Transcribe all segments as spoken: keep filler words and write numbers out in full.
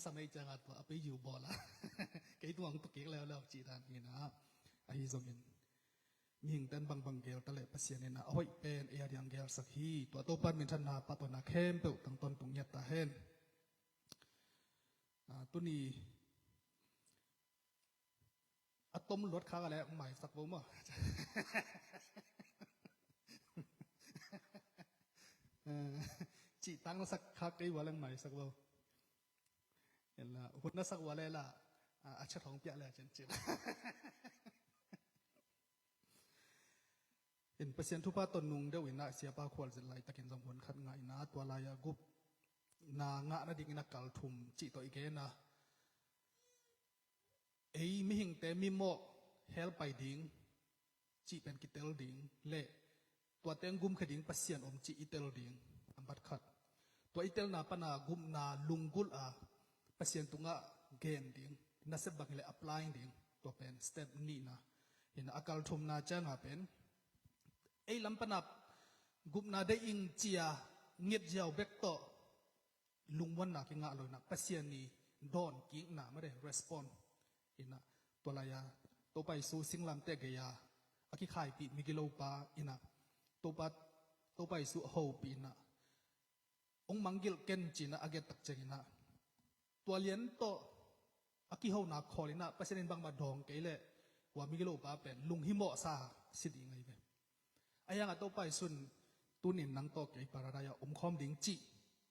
Sam ei cianga tua a pei jiu bawl a, kei tungah hong tu kik leuleu cih dan hi na. Ahi zongin mihingte in bangbang geel ta leh Pasian in a hoih pen ei a diang geelsak hi. Tua Topa in minthanna, pahtawina khempeuh tang tawntung ngiat ta hen. A, tuni a tom luat khak a leh maisak vo maw? Cih tang sak khak kei ua leng maisak vo. Ela hun na sak ua leh la, a, a chat hong piak leh a ciancin. In Pasian thupha tawh nung deuh in a, Siapa Khualzin laitakin zong hun khat ngah in a, tua lai-a gupna ngah nadingin a kal thum cih tawh i gen a, ei mihingte mimawh hell pai ding cih pen kitel ding leh tua teng gumkhia ding Pasian om cih i tel ding, a bat khat. Tua i telna pana gupna lunggulh a Pasian tungah gen ding, nasep bang hileh apply ding, tua pen step nihna. Hi na, a kal thumna cianga pen ei lam pana gupna deih ing ci-a nget ziau bek tawh lungmuanna kingah lo in a, Pasian i dawnkikna mah de, respond. Hi na, tua lai-a Topa Jesu singlamteh gei-a a kikhaipih migilopa in a, Topa, Topa Jesu a hopih in a, hong mangngilh ken ci-in a a gen tak ciangin a, tua lian tawh a kihona khawl in a, Pasian in bangmah dawng kei leh tua migilopa pen lunghimawhsa si ding ahi ve. Ahi hangah Topa Jesu in tuni in nang tawh kei paradise ah omkhawm ding cih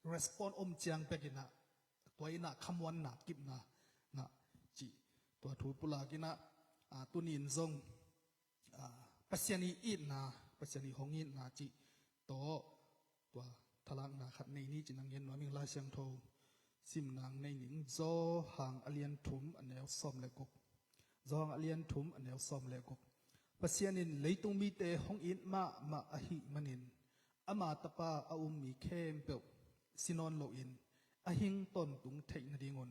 respond om ciang bek in a, tua in a khamuanna, kipna ngah cih, tua thu pulak in a, a, tuni in zong, a, Pasian i itna, Pasian i hong itna cih tawh tua thalakna khat nei ni ci-in hong gen nuam ing. Lai Siangtho simna nei ning. Johan a lian thum a neu sawm le guk. Johan a lian thum a neu sawm le guk. Pasian in leitung mite hong it mahmah ahih manin ama Tapa a um mi khempeuh si nawn loin a hing tawntung theih nadingun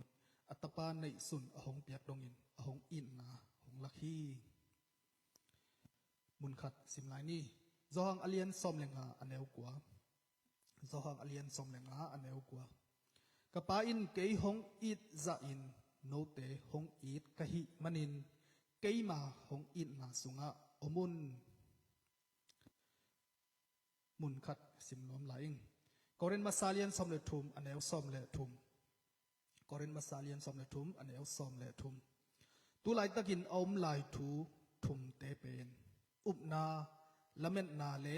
a Tapa neihsun a hong piak dongin a hong itna hong lak hi. Mun khat sim lai ni. Johan a lian sawm le nga a neu kua. Johan a lian sawm le nga a neu kua. Ka Pa in kei hong it zahin note hong it ka hih manin keima hong itna sungah om un. Mun khat sim nuam lai ing. Korin masa lian sawm le thum a neu sawm le thum. Korin masa lian sawm le thum a neu sawm le thum. Tu laitakin a om lai thu thumte pen upna, lametna le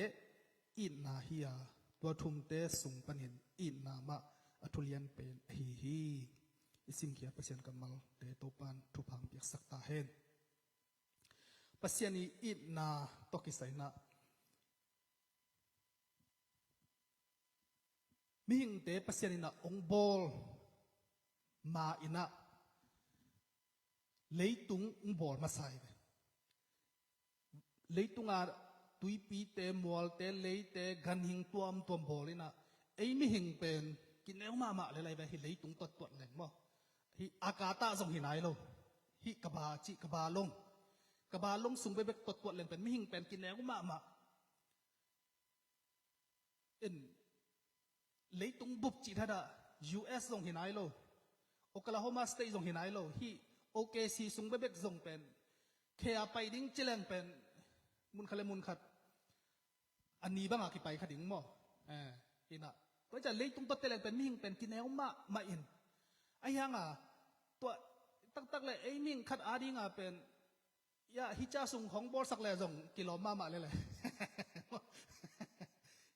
itna hi a, tua thumte sung panin itna mah a thulian pen ahi hi. I simkhia Pasian kammalte Topa'n thupha hong piaksak ta hen. Pasian i itna tawh kisai in a, mihingte Pasian in a hong bawl ma in a, leitung hong bawl masa hi ve. Leitunga tuipite, mualte, leite, ganhing tuamtuam bawl in a, ei mihing pen kineu mahmah lel ahi ve, hih leitung tuattuat leng maw. Hih Akata zong hi nai lo. Hih Kaba cih, Kaba long, Kaba long sung bekbek tuattuat leng pen mihing pen kineu mahmah. In, leitung bup cih thadah, U S zong hi nai lo, Oklahoma State zong hi nai lo, hih O K C sung bekbek zong pen, khe a pai ding ci leng pen, mun khat le mun khat a ni banga kipai kha ding maw. Eh, hi na, tua hi ciang leitung tuatte leng pen mihing pen kineu mahmah in. Ahi hanga tua taktak le ei mihing khat adinga pen, ya, hih ca sung hong bawlsak le zong kilawm mahmah lele.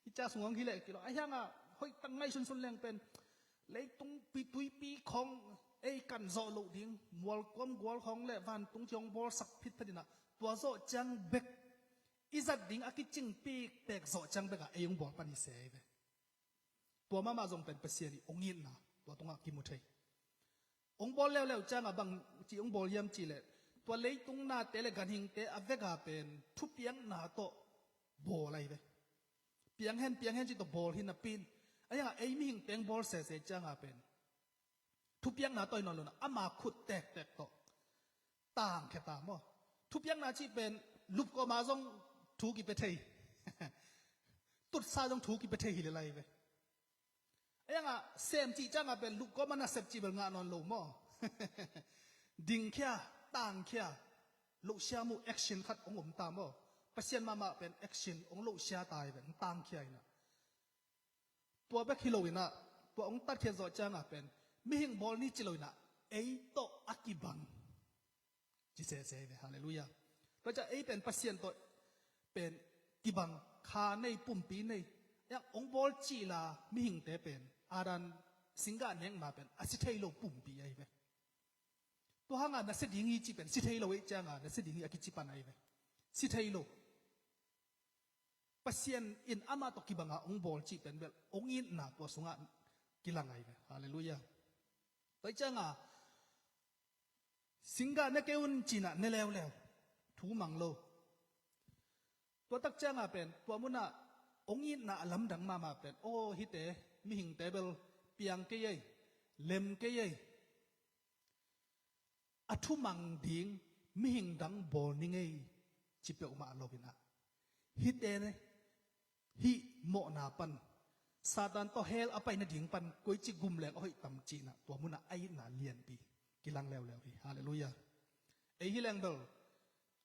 Hih ca sung hong hi le kilawm. Ahi hanga hoihtak ngaihsunsun leng pen, leitung pi tuipi khawng ei kan zawh loh ding, mualkuam gual khawng le vantung ci hong bawlsak phitphet in a, tua zawh ciang bek i zat ding a kicing pikpek zawh ciang bek a ei hong bawl pan hi se hi ve. Tua mahmah zong pen Pasian i hong itna tua tungah kimu thei. Hong bawl leuleu cianga bang ci hong bawl hiam cih leh, tua leitung nate le ganhingte a veka pen thupiakna tawh bawl ahi ve. Piang hen, piang hen ci tawh bawl hi napi in, ahi hanga ei mihingte hong bawl sese cianga pen thupiakna tawh hi nawn lo in a, ama khut tektek tawh tangkhia ta maw. Thupiakna cih pen lupkawma zong thu kipia thei, tutsa zong thu kipia thei hi lel ahi ve. Ei angah sem cih ciangah pen luh kawm a nasep cih bel ngah nawn lo maw? Dingkhia, tangkhia, lohsiam uh action khat hong om ta maw? Pasian mahmah pen action hong lohsia ta hi ve, hong tangkhia inah. Tua bek hi lo inah, tua hong tatkhiat zawh ciangah pen mihing bawl ni ci lo inah, ei tawh a kibang ci sese hi ve. Halleluiah. Tua ciah ei pen Pasian tawh pen kibang, kha nei, pumpi nei. Ei ang hong bawl cih la mihingte pen Adam singgah nek ma pen a si thei lo pumpi ahi ve. Tua hangah na si ding hi cih pen si thei lo ei ciangah na si ding hi a kici pan ahi ve. Si thei lo. Pasian in amah tawh kibangah hong bawl cih pen bel hong itna tua sungah kilang ahi ve. Halleluiah. Tua ciangah singgah ne kei un cinah ne leuleu, thu mang lo. Tua tak ciangah pen tua munah hong itna a lamdang mahmah pen, aw hihte mihingte bel piang kei ei, lem kei ei. A thumang ding mihing dang bawl ni ngei ci peuhmah lo inah, hihte hih mawhna pan, Satan tawh hell a pai nading pan koici gum leng a hoih tam cinah tua munah a itna lianpi kilang leuleu hi. Halleluiah. Ei hi leng bel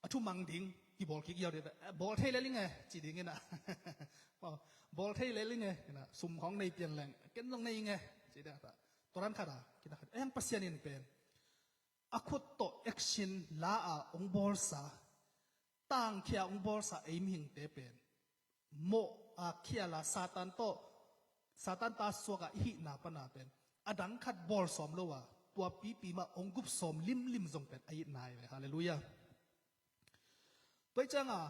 a thumang ding kibawl kik ziau dih, bawl thei lel ing e ci ding inah, bawl thei lel ing e inah, sum hong nei pian leng ken zong nei ing e ci dih a ta. Tua dan khat a kinah khat, ei ang Pasian in pen a khut tawh action la a hong bawlsa, tangkhia hong bawlsa ei mihingte pen mawh a khial a Satan tawh, Satan ta suak a i hihna pana pen a dang khat bawl sawm lo a, tua pipi mah hong gup sawm limlim zong pen a itna hi ve. Halleluiah. Tua ciangah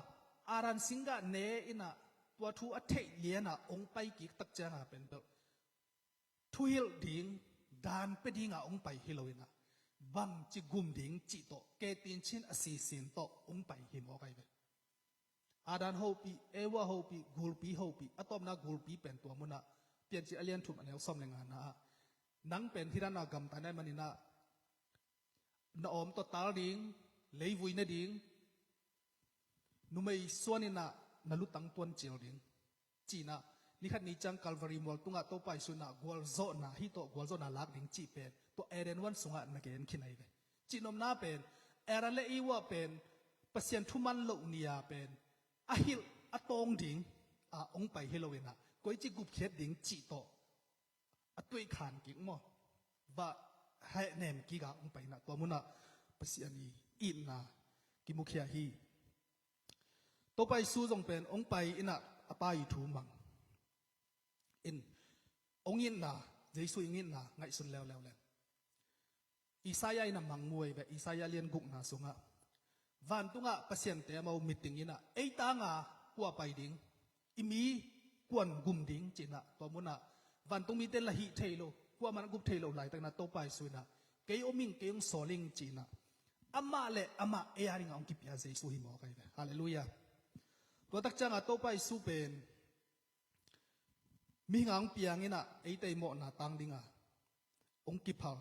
Adam singgah ne inah tua thu a theih lianah hong pai kik tak ciangah pen bel thuhilh ding, dan pia dingah hong pai hi lo inah, bangci gum ding cih tawh, kei tinchin a sisin tawh hong pai hi mawk ahi ve. Adam hopih, Eva hopih, gulpi hopih, a tawpna gulpi pen tua munah Piancil a lian thum a neu sawm le ngana ah, nang pen hih dana gamta nai maninah na awm tawh tal ding, leivui ne ding, numei suan inah na lutang tuancil ding cinah, nikhat ni ciang Calvary mual tungah Topa Jesu inah gualzawhna, hih tawh gualzawhna lak ding cih pen tua Eden huan sungah na gen khin ahi ve. Cihnopna pen Adam le Eva pen Pasian thuman loh ni-a pen a hilh a tawng ding a hong pai hi lo inah, koici gupkhiat ding cih tawh a tuih khan kik maw, va hehnem kik a hong pai inah tua munah Pasian i itna kimukhia hi. Topa Jesu zong pen hong pai inah a Pa i thu mang in, hong itna, Jesu i itna ngaihsun leuleu leng Isaiah inah mang mu ahi ve. Isaiah lian gukna sungah vantungah Pasian te a mau meeting inah ei tanga kua pai ding, i mi kuan gum ding cinah, tua munah vantung mite la hih thei lo, kuaman a gup thei lo laitak inah Topa Jesu inah kei om ing, kei hong sawl ing cinah, amah le amah ei a dingah hong kipia Jesu hi mawk ahi ve. Halleluiah. Tua tak ciangah Topa Jesu pen mihing a hong piang inah eite mawhna tang dinga hong kiphal,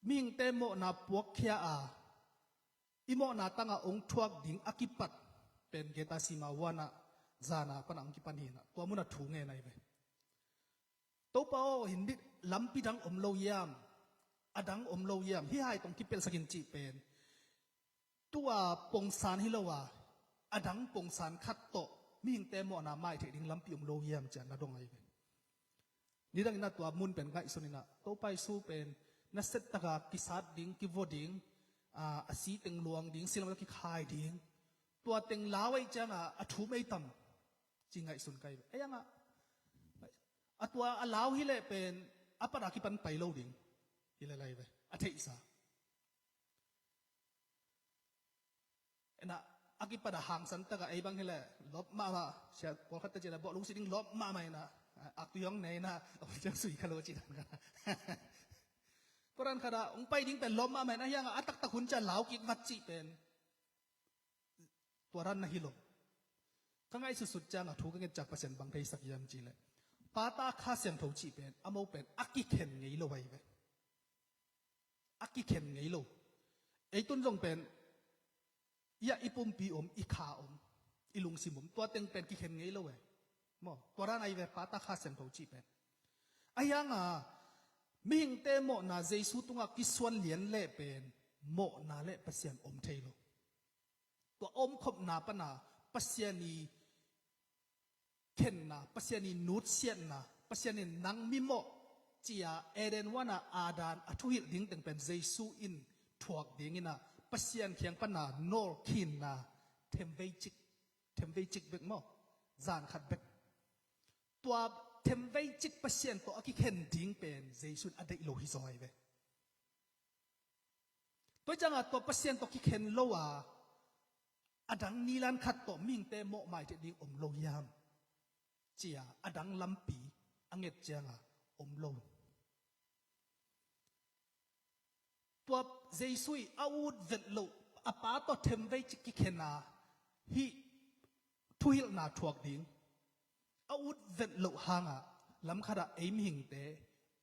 mihingte mawhna puakkhia a, i mawhna tangah hong thuak ding a kipat pen Gethsemane huanah zana panah hong kipan hinah tua munah thu ngen ahi ve. Topa aw, hindih lampi dang om lo hiam? A dang om lo hiam? Hih hai tawh hong kipelhsak in cih pen tua pongsan hi lo a, a dang pongsan khat tawh mihingte mawhna mai theih ding lampi om lo hiam ci-a na dong ahi ve. Nidang inah tua mun pen ngaihsun inah Topa Jesu pen nasettaka kisat ding, kivo ding, a, a si teng luang ding, silam kikhai ding, tua teng lau ahi cianga a thum ei tam ci ngaihsun kai ve. Ei angah a tua a lau hileh pen a pat a kipan pai lo ding hileh lai ve, a theihsa. Ena a kipat a hangsan taka ei bang hileh lop mahmah, sia pawlkhat ta cila bawh lungsi ding lop mahmah ina, aktu hiong ne ina, om ciang sui kha lo ci dan kha. Tua dan kha da hong pai ding pen lop mahmah ina, hianga a taktak hun cia lau kik vat cih pen tua dan na hi lo. Ka ngaihsutsut cianga thu ka ngetciak Pasian bang theisak hiam cileh, pata Kha Siangtho cih pen a mo pen a kikhen ngei lo ahi ve. A kikhen ngei lo. Ei tun zong pen ia i pumpi om, i kha om, i lungsim om, tua teng pen kikhen ngei lo e. Maw, tua dan ahi ve, Pa, Ta, Kha Siangtho cih pen. Ahi hanga mihingte mawhna Jesu tungah kisuan lian leh pen mawhna le Pasian om thei lo. Tua omkhopna pana Pasian i khenna, Pasian i nutsiatna, Pasian in nang mimawh cia Eden huana Adam a thuhilh ding teng pen Jesu in thuak dingina Pasian kiang pana nawlkhinna themvei cik, themvei cik bek maw, zan khat bek. Tua themvei cik Pasian tawh a kikhen ding pen Jesu in a deih lo hi zaw ahi ve. Tua cianga tua Pasian tawh kikhen lo a, a dang nilan khat tawh mihingte mawhmai thei ding om lo hiam? Cia a dang lampi a nget cianga om lo. Tua Jesu i a ut vet loh a Pa tawh themvei cik kikhena hih thuhilhna thuak ding a ut vet loh hanga lamkhatah ei mihingte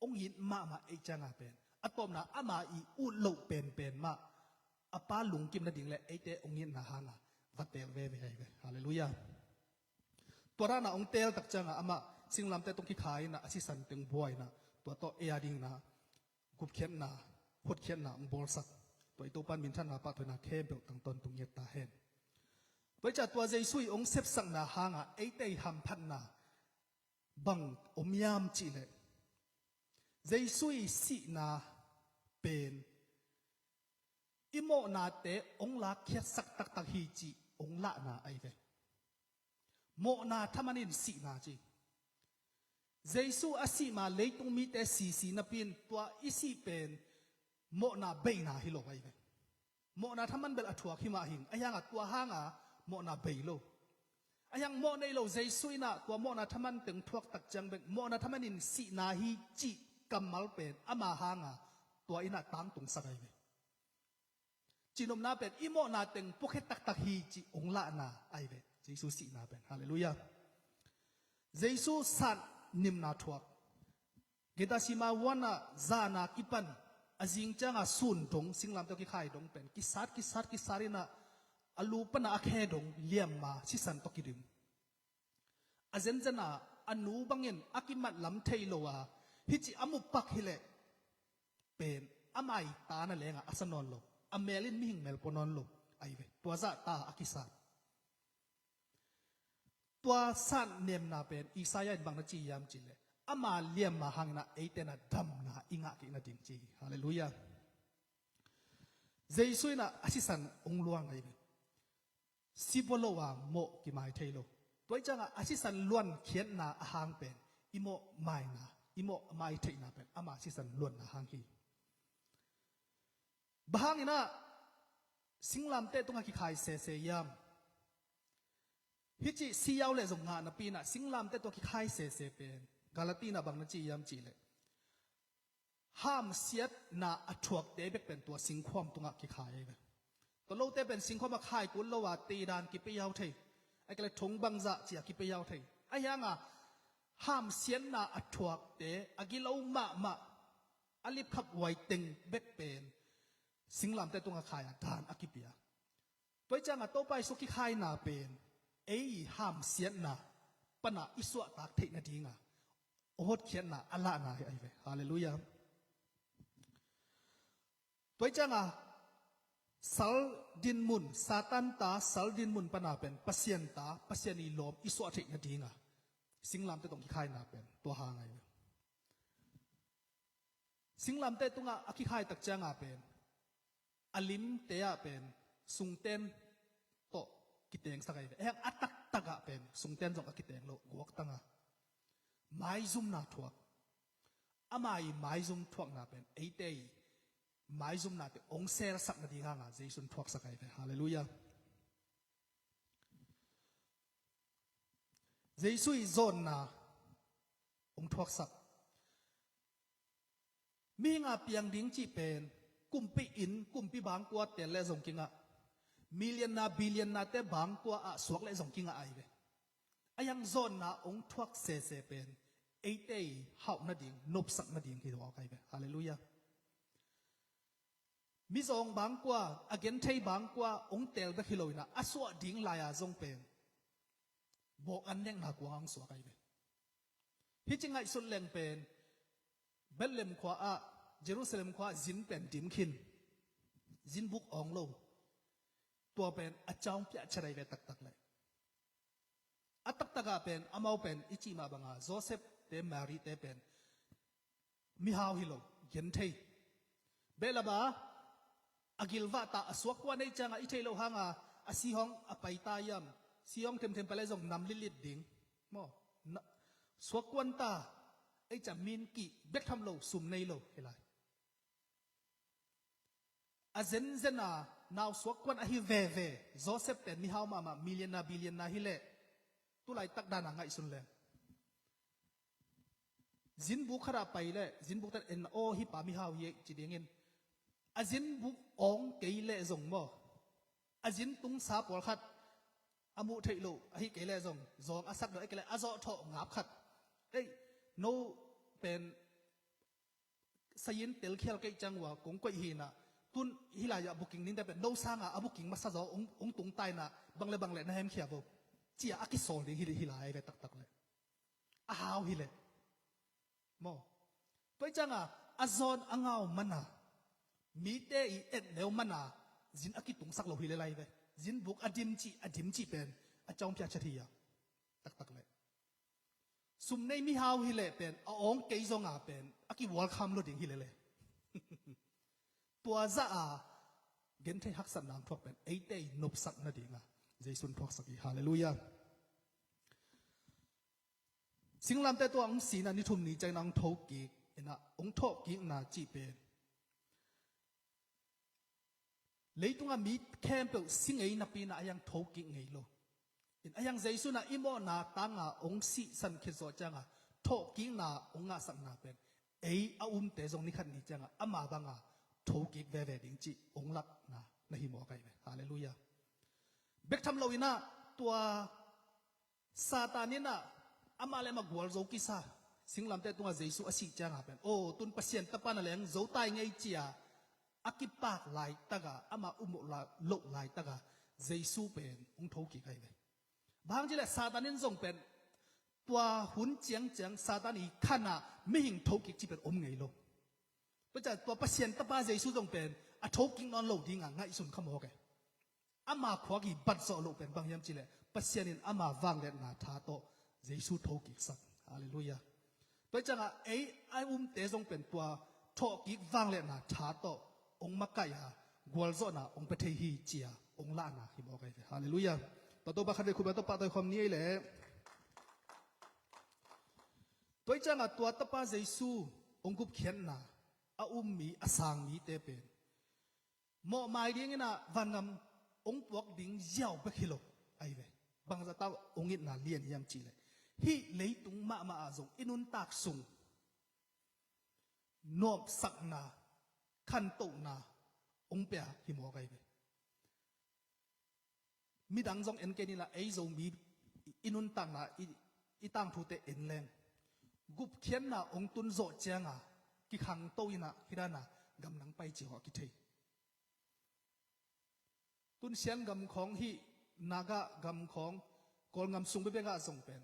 hong it mahmah ei cianga pen a tawpna ama i ut loh penpen mah a Pa lungkim nading le eite hong itna hanga va teel veve ahi ve. Halleluiah. Tua dana hong teel tak cianga amah singlamteh tawh kikha ina a sisan teng buaina tua tawh ei a dingna gupkhiatna, hotkhiatna hong bawlsak. Tua i Topan minthanna pahtawina khempeuh tangtawn tung ngiat ta hen. Tua i ca tua Jesu i hong sepsakna hanga eite i hamphatna bang om hiam cihleh Jesu i sihna pen i mawhnate hong lakkhiatsak taktak hi cih hong lahna ahi ve. Mawhna thaman in sihna ci. Jesu a sih ma leitung mite sisi napi in tua i sih pen mawhna beina hi lo ahi ve. Mawhna thaman bel a thuak hi mah hing ahi hanga tua hanga mawhna bei lo. Ahi hang mawh nei lo Jesu ina tua mawhna thaman teng thuak tak ciang bek mawhna thaman in sihna hi cih kammal pen ama hanga tua ina tangtungsak ahi ve. Cinopna pen i mawhna teng puakhe taktak hi cih hong lahna ahi ve. Jesu sihna pen. Halleluiah. Jesu sat nimna thuak. Gethsemane huana zana kipan a zing cianga sun dong singlamteh kikhai dong pen kisat kisat kisat ina a lu pana a khe dong liamma sisan tawh kidim. A zenzen a a nu bangin a kimat lam thei lo a hih ci a mupak hileh pen amah i tana lenga a sa nawn lo a mel in mihing mel pua nawn lo ahi ve. Tua zah ta a kisat. Tua sat nemna pen Isaiah in bang na ci hiam cihleh ama liamma hangina eite na damna i ngah kik nading ci hi. Halleluiah. Jesu ina a sisan hong luang ahi ve. Si vua lo a mawh kimai thei lo. Tua i cianga a sisan luankhiatna a hang pen i mawh maina i mawh a mai theihna pen ama sisan luanna hang hi. Bang hangina singlamteh tungah kikhai sese hiam? Hih ci siyau le zong ngah napi ina singlamteh tungah kikhai sese pen Galati ina bang na ci hiam cihleh hamsiatna a thuakte bek pen tua singkhuam tungah kikhai ahi ve. Tua lote pen singkhuam a khai kul lo a teidan kipei hau thei. Ahi kei le thong bangzah cia kipei hau thei. Ahi hanga hamsiatna a thuakte a gilo mahmah a lipkhap huai teng bek pen singlamteh tungah khai a dan a kipia. Tua i cianga Topa i suk kikhaina pen ei i hamsiatna pana i suahtak theih nadinga hotkhiatna a lahna hi ahi ve. Halleluiah. Tua i cianga sal dinmun, Satan ta sal dinmun pana pen Pasian ta, Pasian i lawm i suah theih nadinga singlamteh tungah kikhaina pen tua hang ahi ve. Singlamteh tungah a kikhai tak cianga pen a limte ah pen sungten tawh kitengsak ahi ve. Ahi hang a taktak ah pen sungten zong a kiteng lo guaktanga maizumna thuak. Ama i maizum thuakna pen eite i maizumnate hong selsak nading hanga Jesu in thuaksak ahi ve. Halleluiah. Jesu i zawnna hong thuaksak. Mihinga piang ding cih pen kumpi inn kumpi bangkua tel le zong kingah, million na billion nate bangkua ah suak le zong kingah ahi ve. Ahi hang zawnna hong thuak sese pen eite i hauh nading nopsak nading hi dawk ahi ve. Halleluiah. Mizawng bangkua a genthei bangkua hong tel bek hi lo ina a suah ding lai-a zong pen bawk an nekna kuang ang suak ahi ve. Hih ci ngaihsut leng pen Bethlehem khua ah, Jerusalem khua ah zin pen dim khin, zinbuk awng lo. Tua pen a caung piah ciat ahi ve taktak leh. A taktak ah pen amau pen i cih mah banga Joseph te Mary te pen mihau hi lo, genthei. Behlap a, a gilvah ta a suakkuan ei cianga i theih loh hanga a sihawng a pai ta hiam, sihawng themthem pai le zong nam litlit ding. Maw, suakkuan ta ei ciang min kih bek tham lo, sum nei lo hi lai. A zenzen a nau suakkuan ahi veve. Joseph pen mihau mahmah, millionaire, billionaire hi leh, tulaitak dana ngaihsun leng zinbuk khatah pai leh zinbuk ten en aw hih pa mihau hi ei ci dingin, a zinbuk awng kei leh zong maw, a zin tungsa pawlkhat a muh theih loh ahi kei leh zong, zawng a sak deuh ahi kei leh a zawhthawh ngap khat, ei, no pen sayin telkhial kei ciang uh a kong koih hinah, tun hih lai-ah booking dingte pen no sanga a booking masa zaw hong, hong tung tainah, bang le bang le na hemkhia vo, ci-a a kisawl ding hi, hi lai ve taktak leh. A hau hi leh. Maw. Tua i cianga a zawn a ngau mana, mite i et neu mana zin a kitungsak lo hi le lai ve. Zinbuk a dim cih, a dim cih pen a caung piah ciat hi a, taktak leh. Sum nei mihau hi leh pen a awng kei zonga pen a kivualkham lo ding hi lele. Tua zah a genthei haksatna ang thuak pen eite i nopsak nadinga Jesu'n thuaksak hi. Halleluiah. Singlamteh tua hong sina ni thum ni ciangin hong thokik, inah hong thawhkikna cih pen leitunga mi khempeuh si ngei napi inah a hiang thokik ngei lo. In a hiang Jesu'n ah i mawhna tanga hong sihsan khit zawh cianga thawhkikna hong ngahsakna pen ei a umte zong nikhat ni cianga ama banga thokik veve ding cih hong lakna na hi mawk ahi ve. Halleluiah. Bek tham lo inah tua Satan inah amah le amah gualzo kisa, singlamteh tungah Jesu a sih cianga pen, aw, tun Pasian Tapa na leng zo tai ngei cia a kipak laitaka, amah um loh laitaka Jesu pen hong thokik ahi ve. Bang hang cileh Satan in zong pen tua hun ciangciang Satan i khanah mihing thokik ci pen om ngei lo. Tua ciah tua Pasian Tapa Jesu zong pen a thokik nawn lo dinga ngaihsun kha mawk e. Ama khuak i bat zawh loh pen bang hiam cileh Pasian in ama vangliatna tha tawh Jesu thokiksak. Halleluiah. Tua ciangah ei a umte zong pen tua thawhkik vangliatna tha tawh hong makaih a gualzawhna hong pia thei hi cia hong lahna hi mawk ahi ve. Halleluiah. Tua Topa khat vei khut beng tawh pahtawi khawm ni ei leh. Tua ciangah tua Tapa Jesu hong gupkhiatna a um mi, a sang mite pen mawhmai dinginah vangam hong puak ding ziau bek hi lo ahi ve. Bangzah tawh hong itna lian hiam cihleh hih leitung mahmah ah zong i nuntak sung nuamsakna, khantohna hong pia hi mawk ahi ve. Midang zong en kei ni la, ei Zomi i nuntakna, i, i tangthute en leng gupkhiatna hong tun zawh cianga kikhangto inah hih dana gamdang pai cih hawh a kithei. Tun Sian gam khawng hih Naga gam khawng Kawlgam sung bekbek ah zong pen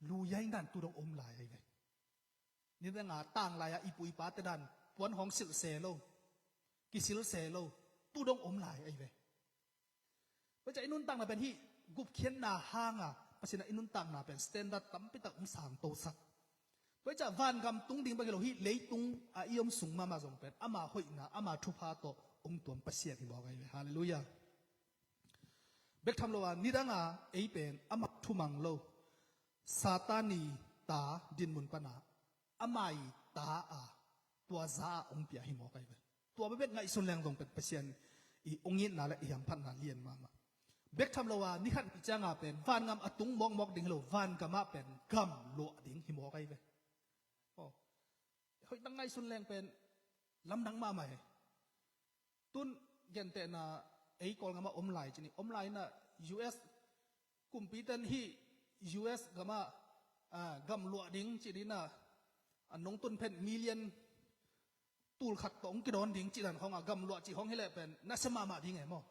luyaina tu dong om lai ahi ve. Nidanga tanglai-ah i pu i pate dan puan hawng silh se lo, kisil se lo, tu dong om lai ahi ve. Tua ciah i nuntakna pen hih gupkhiatna hanga Pasian ah i nuntakna pen standard tampitak hong sangtosak. Tua ciah vangam tung ding bek hi lo, hih leitung a i om sung mahmah zong pen ama hoihna, ama thupha tawh hong tuam Pasian hi mawk ahi ve. Halleluiah. Bek tham lo a nidanga ei pen ama thumang lo Satan i ta dinmun pana ama i ta a tua za a hong pia hi mawk ahi ve. Tua bekbek ngaihsun leng zong pen Pasian i hong itna le i hamphatna lian mahmah. Bek tham lo a nikhat ni cianga pen vangam a tung mawkmawk ding hi lo, vangam ah pen gam luah ding hi mawk ahi ve. Aw, hoih tak ngaihsun leng pen lamdang mahmah hi. Tun gentehna ei Kawlgam ah om lai ci ni, om lai inah U S kumpiten hih U S gam ah, ah, gam luah ding ci dina a nong tun phen million tul khat tawh hong kidawn ding ci dan khawngah gam luah cih khawng hileh pen nasia mahmah ding e maw?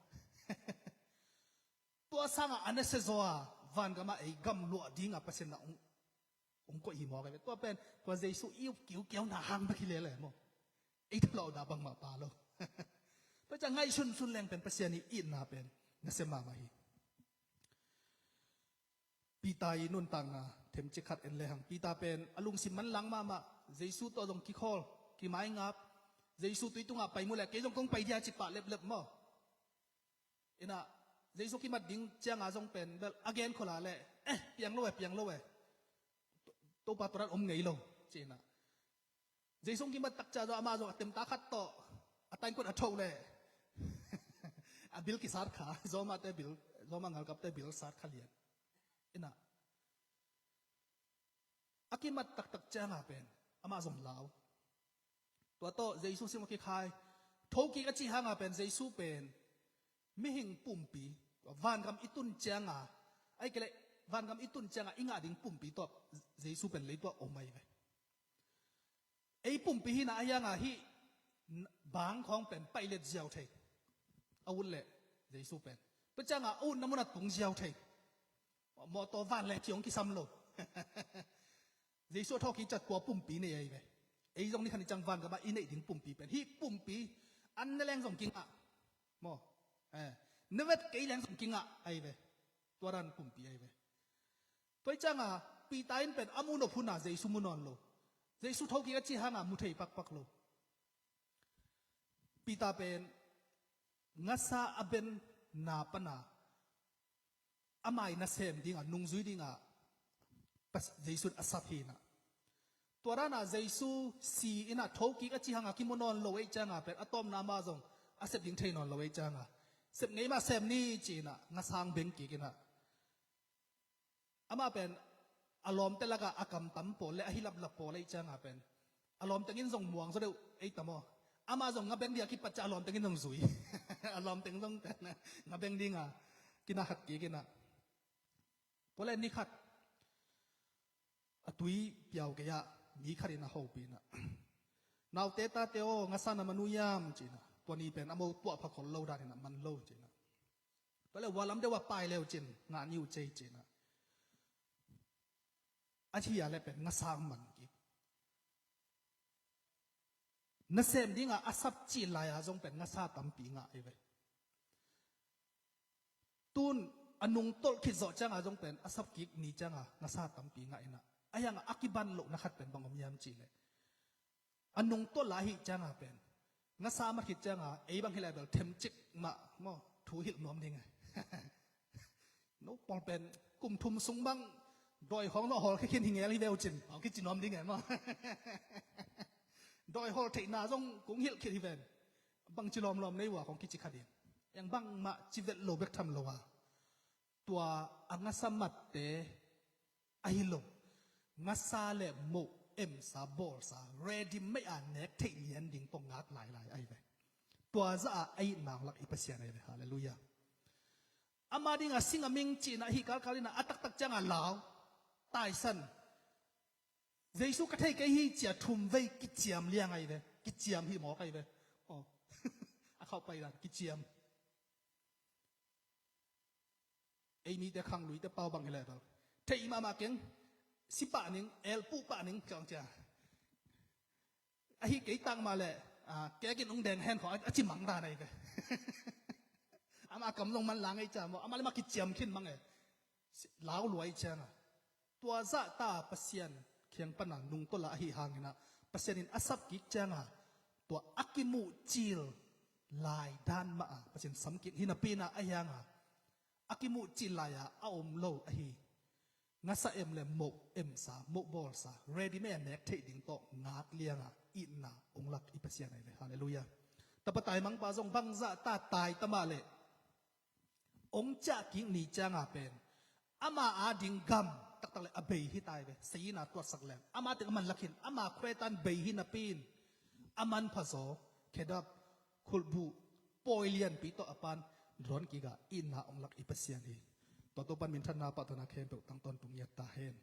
Tua sangah a nasia zaw a Vangamah ei gam luah dinga Pasian na hong, hong koih hi mawk a hi ve. Tua pen tua Jesu i up kiukiauna hang bek hi lele maw. Ei thalawhna bangmah pha lo. Tua ciang ngaihsunsun leng pen Pasian i itna pen nasia mahmah hi. Peter i nuntakna themcik khat en lehang, Peter pen a lungsim manlang mahmah, Jesu tawh zong kikhawl, kimaingap, Jesu tui tungah pai mu leh kei zong kong pai dia ci pah leplep maw. Inah Jesu kimat ding cianga zong pen bel a gen khol a leh, eh, piang lo eh, piang lo eh, Topa tua dan om ngei lo, ci inah. Jesu kimat tak ciang zong amah zong a temta khat tawh a taingkut a thoh leh a bil kisat kha, Roma te bil, Roma ngalkapte bil sat kha lian. Inah a kimat taktak cianga pen amah zong lau. Tua tawh Jesu sim a kikhai, thokik a cih hanga pen Jesu pen mihing pumpi, vangam i tun cianga, ahih kei leh vangam i tun cianga i ngah ding pumpi tawh Jesu pen leituah om ahi ve. Ei pumpi hina a hianga hih bang khawng pen pailet ziau thei. A ut leh Jesu pen tua cianga a utna muna tung ziau thei. Mawtaw van le ci hong kisam lo. Jesu a thawhkik ciang tua pumpi nei ahi ve. Ei zong ni khat ni ciang vangamah i neih ding pumpi pen hih pumpi an ne leng zong kingah. Maw, eh, na vet kei leng zong kingah ahi ve. Tua dan pumpi ahi ve. Tua hi cianga Peter in pen a mu nop huna Jesu mu nawn lo. Jesu thokik a cih hanga mu thei pakpak lo. Peter pen ngasa a benna pana ama i nasem dinga, nungzui dinga Jesu in a sap hinah. Tua dana Jesu si inah thokik a cih hanga kimu nawn lo ei cianga pen a tawpna ama zong a sep ding thei nawn lo ei cianga sep ngei mah sem ni ci inah ngasang beng kik inah. Amah pen a lawmte lakah a kamtam pawl le a hilaplap pawl ei cianga pen a lawmteng in zong muang zaw deuh ei tam aw. Amah zong nga beng ding a kipat ciah a lawmteng in zong zui. A lawmteng zong pen nga beng dinga kina khat kik inah. Pawle ni khat a tui piau kei ah mi khat in a hopih inah, naute tate aw, ngasa na man uh hiam ci inah. Tua ni pen a mo tuah pha khol lo dan inah man lo ci inah. Tua le hua lam deuh a pai leu cin ngah ni uh cei ci inah. A hia le pen ngasa man kik. Nasem dinga a sap cih lai-a zong pen ngasa tampi ngah ahi ve. Tun a nungtolh khit zawh cianga zong pen a sap kik ni cianga ngasa tampi ngah inah. A hianga a kiban lohna khat pen bang om hiam cih leh a nungtolh a ahih cianga pen ngasa mat khit cianga ei bang hi lai bel themcik mah maw thu hilh nuam ding e. No pawl pen kum thum sung bang dawi khawng no hawl khekhin hi ngel hi ve uh cin au kici nuam ding e maw. Dawi hawl theihna zong kung hilh khit hi ven. Bangci lawmlawm nei uh a kong kici kha ding. Eng bangmah ci vet lo bek tham lo a tua a ngasa matte ahi lo, ngasa le moh emsa bawlsa ready mei a nek theih lian ding tawh ngak lailai ahi ve. Tua zah a a itna hong lak i Pasian ahi ve. Halleluiah. Ama dinga sing a ming cihna ahi kalkal inah a taktak cianga lau taisan. Jesu ka thei kei hi cia thum vei kiciam liang ahi ve. Kiciam hi mawk ahi ve. Aw. A khauh pai dan kiciam. Ei mite khangluite pau bang hi leh bel thei mahmah keng. Si pah ning, el puh pah ning kiang cia. Ahi kei tang mah leh, ah, kekin ung deng hen kho a ci mang dan ahi ve. Amah kam zong man lang ei cia maw, amah le mah kiciam khin mang e. Lau luai cianga tua zahta Pasian kiang pana nungtolh a ahi hanginah Pasian in a sap kik cianga tua a kimuh cil lai dan mah a Pasian sam kik hi napi inah a hianga a kimuh cil lai-a a om lo ahi. Ngasa em le moh emsa, moh bawlsa ready mei a nek theih ding tawh ngak lianga itna ong lak i Pasian ahi ve. Halleluiah. Tapa taimangpa zong bangzah ta tai tamah leh ong ciah kik ni cianga pen ama ading gam taktak le a bei hi tai ve. Seina tuatsak leng ama teng a man lakhin ama khuetan bei hi napi in a manpha zaw, khedap, khulhbuh, pawi lianpi tawh a pan dawn kikah itna ong lak i Pasian hi. Tua Topan minthanna pahtawina khempeuh tangtawn tung ngiat ta hen.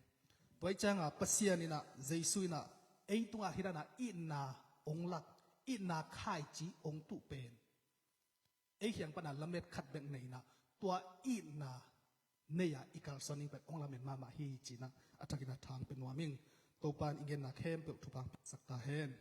Tua i cianga Pasian inah Jesu inah ei tungah hih dana itna ong lak, itna khaici ong tuh pen ei khiang pana lamet khat bek nei inah tua itna nei-a i kalsuan ding pen hong lamen mahmah hi ci-in a thakin a thang pia nuam ing. Topa in i genna khempeuh thupha hong piaksak ta hen.